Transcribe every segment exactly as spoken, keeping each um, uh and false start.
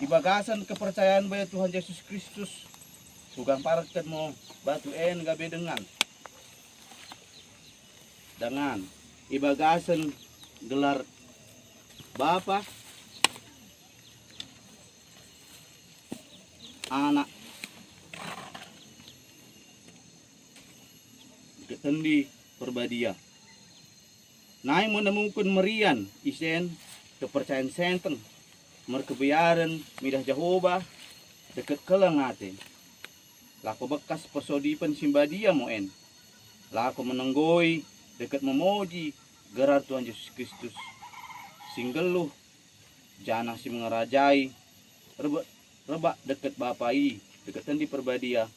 Ibagasen kepercayaen bai Tuhan Jesus Kristus, kugamparken mo batu en gabe dengan. Dengan, ibagasen gelar Bapa, Anak, dekket Tendi Perbadia. Nai mo namuken merian isen kepercayaen senteng merkebiaren midah Jahoba dekket kelleng ate. Lako bekkas persodipen simbadia mo en. Lako menenggoi dekket memoji gerar Tuhan Jesus Kristus, singgelluh janah simengerajai, rebbak, rebbak dekket Bapa i, dekket Tendi Perbadia,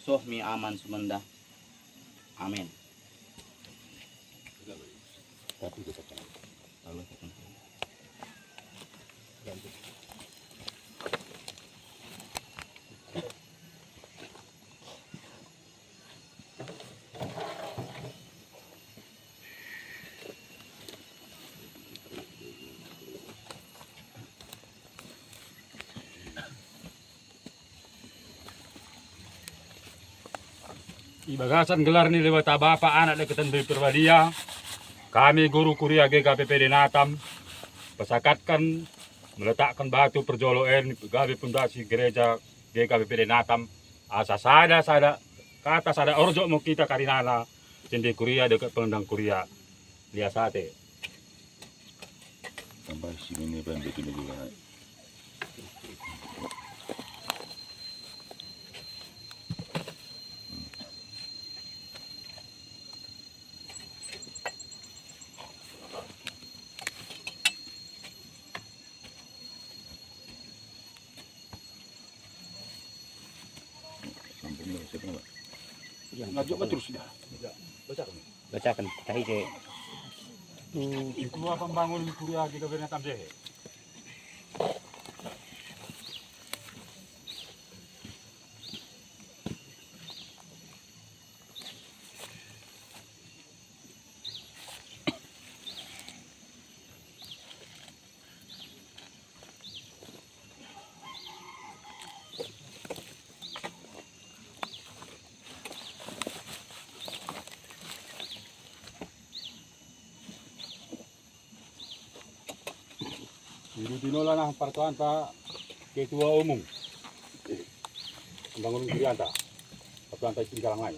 soh mi aman semenda. Amen. Ibagasen gelar ni Debata Bapa, Anak, dekket Tendi Perbadia, kami guru kuria G K P P D Natam pesakatken meletakken batu perjolo en gabe pondasi gereja G K P P D Natam, asa sada-sada kata, sada orjok mo kita karinana, sende kuria dekket pengendang kuria. Lias ate. Tambah si mene ban betul lagi. Lanjut betul sudah. Bacaken, tahi se. Iku pembangun kuria G K P P D Natam sehe. Iduti nola nahan partuanta ketua umum pembangunen kurianta, partuanta i Singgalang nai.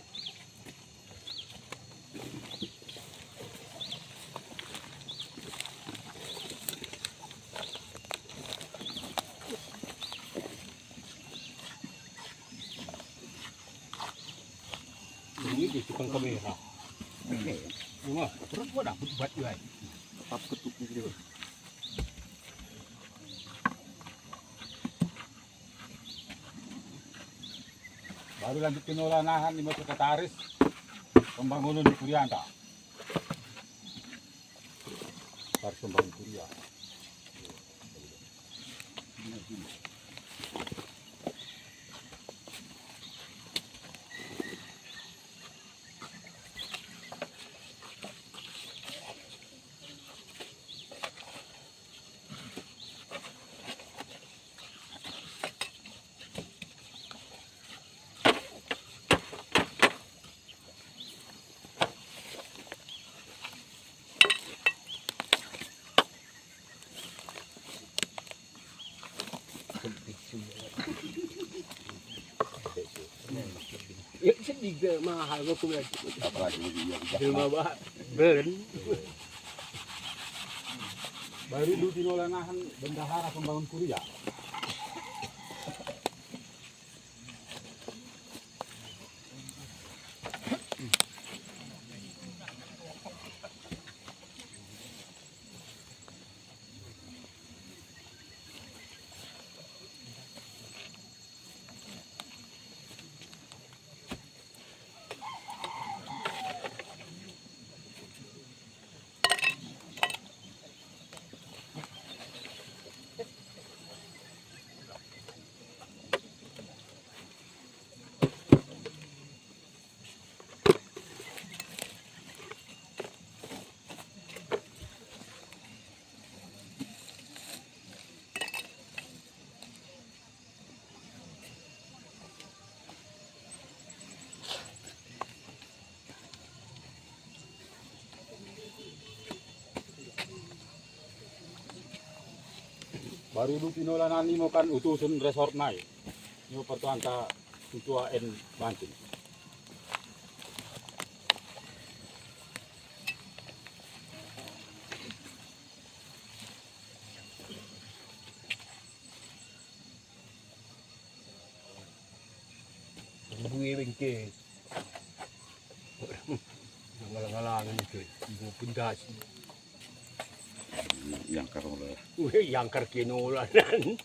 Ini di tukang kamera. Ini. Cuma, terus gua dapet buat juga. Tetap ketuk gitu. Baru lanjut kenola nahan ni mo sekretaris pembangunen di kurianta. Sekretaris pembangunen kuria. Ya, sedih ke mahal, aku bilang. Jelma bah, beren. Baru iduti nola nahan bendahara pembangun kuria. Baru iduti nola nai mo kan utusen resort nai. Nio partuanta tutua en banting. Bue bengke. Ngalang-ngalangen itu, ibu pendas. Iangkar nola. Weh, iangkar ke nola nan.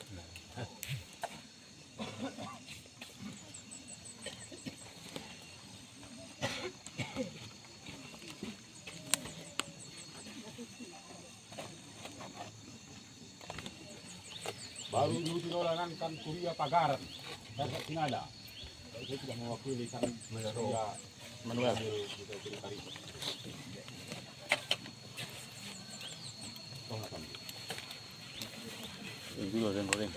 Baru iduti nola nan kan kuria pagaran. Saya sinada. Saya tidak mewakili kan kuria Manuel. Di, di, di, di, di, Ini dulu, Ren, Ren.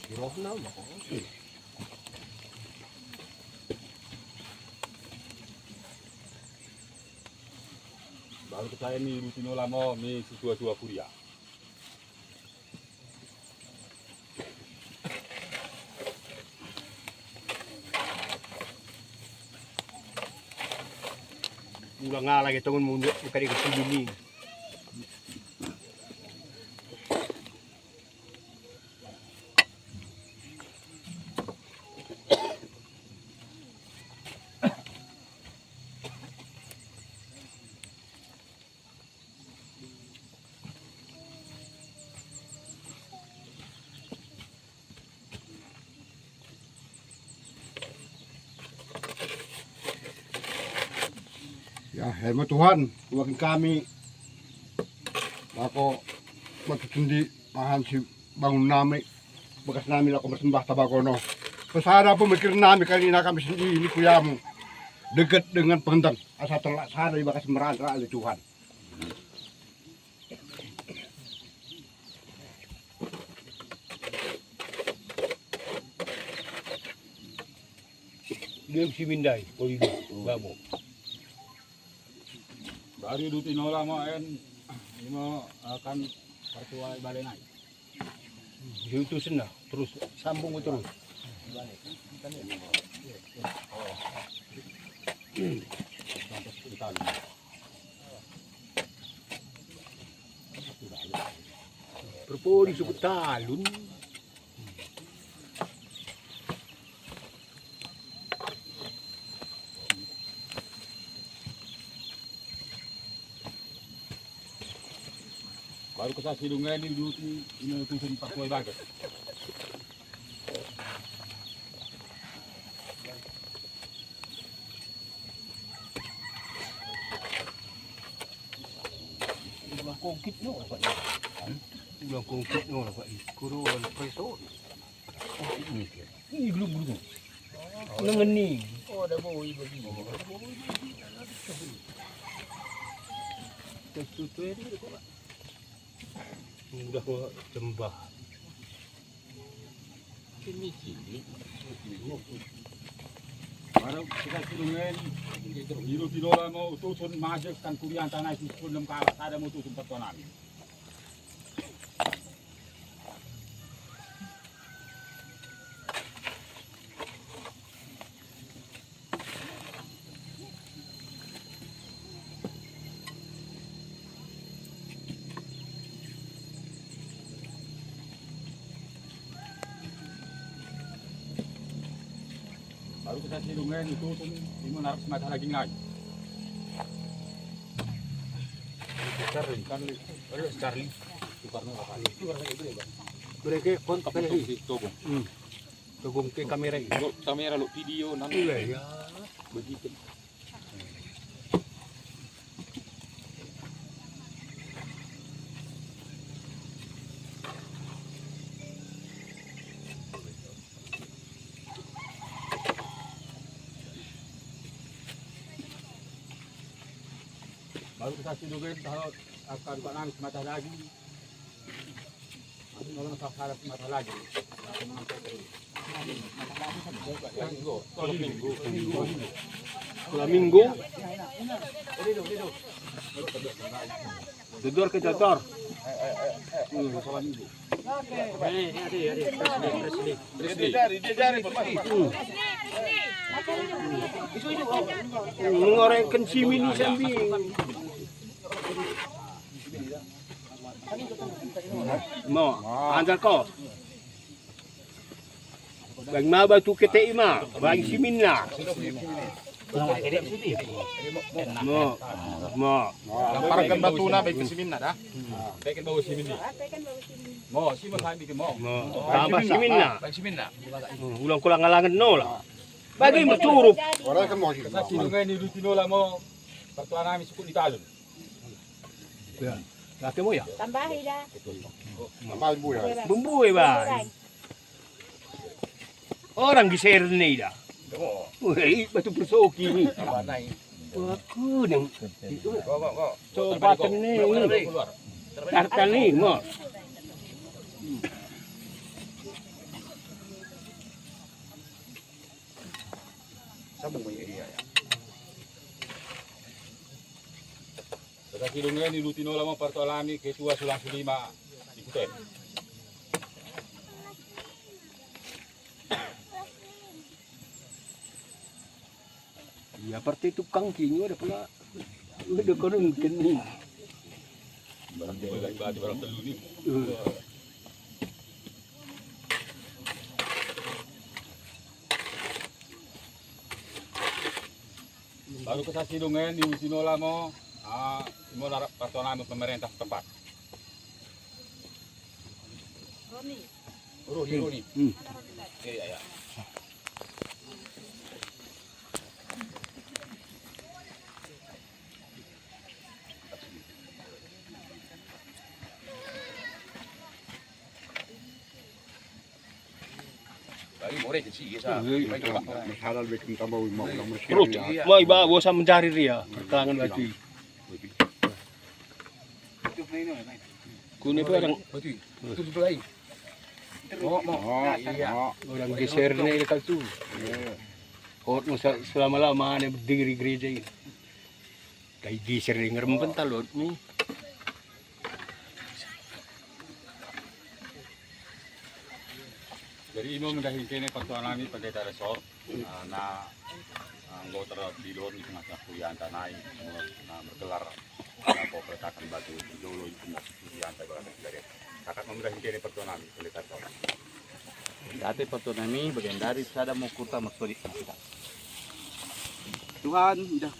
Di rohna mah. Baru kita ini iduti nola mo mi situa-tua kuria. Ulang ala ke tongon mundur, bukan ikut sini. Ya, hei mo Tuhan, kubaken kami. Lako batu sendi mahan sibangun nami, bekas nami lako mersembah taba kono. Pesada pemikiren nami karina kami sendi ini kuyamu. Degget dengan pengenteng, asa terlaksana ibagas merana ale Tuhan. Dia si mindai, kau iduti, babo. Baru iduti nola mo en, imo akan partua bale nai. Diutusen na, terus sambung terus. Perpodi sukut talun. Baru kesa sidungeni iduti imo utusen partua ibagas. Ulang kongkit no, Pak. Ulang kongkit no, Pak. Kuro ulang preso. Ini glung-glung. Nengeni. Oh, ada bau ibu. Tes tutui itu kok. Udah kok sembah. Ini sini. Baru kita sidungeni. Iduti nola mo utusen majes kan kuria tanai si sepuluh enam kalah. Sada mo utusen partua nami. Baru kita sidungeni utusen imo narap si mata daging nai. Charlie, Charlie, Charlie. Tukar no apa? Mereka kontak lagi. Togong. Hmm. Togong ke kamera ini. Lo kamera, lo video nanti. Iya, iya. Begitu. Baru kita sidungeni tahu akan Pak Nang si mata daging. Aku nolong tak harap si mata daging. Minggu. Minggu. Minggu. Dodor ke dodor. Hmm, masalah minggu. Mengorengken simin i sambi. Mo, andal ko. Baing ma batu ketek i ma, baing siminna. Mo, mo. Lamparken batuna, baing siminna da. Baing bau simin i. Mo, si mo sambi ke mo. Mo, tambah siminna. Baing siminna. Hmm, ulang kulang alangen nola. Bagi mercurup. Ora kan mo. Sa sidung en i Lutinola mo. Partua nami sukut ni talun. Ya. Late mo ya. Tambahi da. Tambahi bumbu ya. Bumbu ya, Bang. Orang giseren ni da. Weh, batu persoki ni. Aku neng. Coba ni. Tartan ni mo. Sambung mo ia, ia. Sa sidung en i Lutinola mo partua nami ketua sulang sulima i Kute. Ia parte tukang kinyo ada pula. Udah konon keni. Barang dua lagi batu, barang telu ni. Eh. Baru ke sa sidung en i Lutinola mo, ah, mo narap partua nami pemerintah setempat. Roni. Roni, Roni. Hmm. Iya, iya. Rut, mai ba bosa mencari dia, perkelangan batu i. Kune pe orang. Orang geser ni kal tu. Hot mo selama-lama ni berdiri gereja i. Kai geser ni ngerem pental lot ni. Jadi imo mendahi kene partua nami pendeta resort, eh, na, eh, anggota bilon i tengah-tengah kuliah nai, na mergelar, na peletaken batu jolo i tengah kuliah nai. Takat mo mendahi kene partua nami pendeta resort. Ate partua nami, bagendari sada mo ukurta mersodik. Tuhan, idah